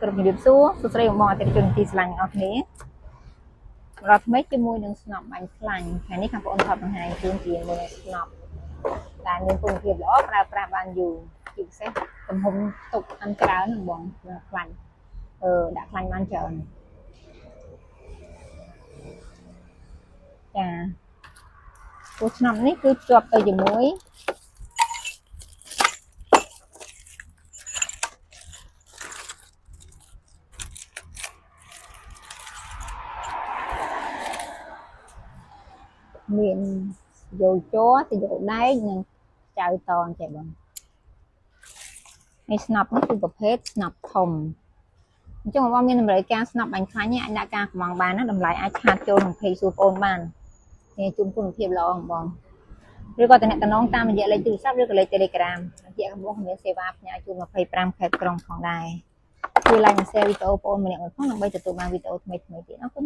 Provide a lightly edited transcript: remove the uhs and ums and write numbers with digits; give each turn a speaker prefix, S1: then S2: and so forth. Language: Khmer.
S1: គ្រប់ជំរាបសួរសួស្តីបងប្អូនអតិថិជនទីស្រឡាញ់ទាំងអស់គ្នាដល់ថ្មីជាមួយនឹងស្នប់បាញ់ខ្លាញ់ថ្ងៃនេះខាងបងប្អូនថតបង្ហាញជូនជាមួយនឹងស្នប់ដែលមានគុណភាពល្អប្រើប្រាស់បានយូរជាពិសេសទំហំទុកអានច្រើនហ្នឹងបងខ្លាញ់ដាក់ខ្លាញ់បានច្រើនចាព្រោះឆ្នាំនេះគឺជាប់ទៅជាមួយមានយោជ័រទៅយោដែកនិងចៅតនចេះបងហើយស្នប់នេះគឺប្រភេទស្នប់ធំអញ្ចឹងបងមានតម្រូវការស្នប់បាញ់ខ្លាញ់អាចដាក់ការកំងបានណាតម្លៃអាចឆាតចូលក្នុង page សួរបងបាននេះជូនគុណភាពល្អបងឬក៏តំណតំណងតាមរយៈលេខទូរស័ព្ទឬក៏លេខ Telegram រយៈកំពុងមានសេវាផ្ញើជូន25ខេត្តក្រុងផងដែរជួយ like និង share វីដេអូបងម្នាក់មួយផងដើម្បីទទួលបានវីដេអូថ្មីៗទៀតអរគុណ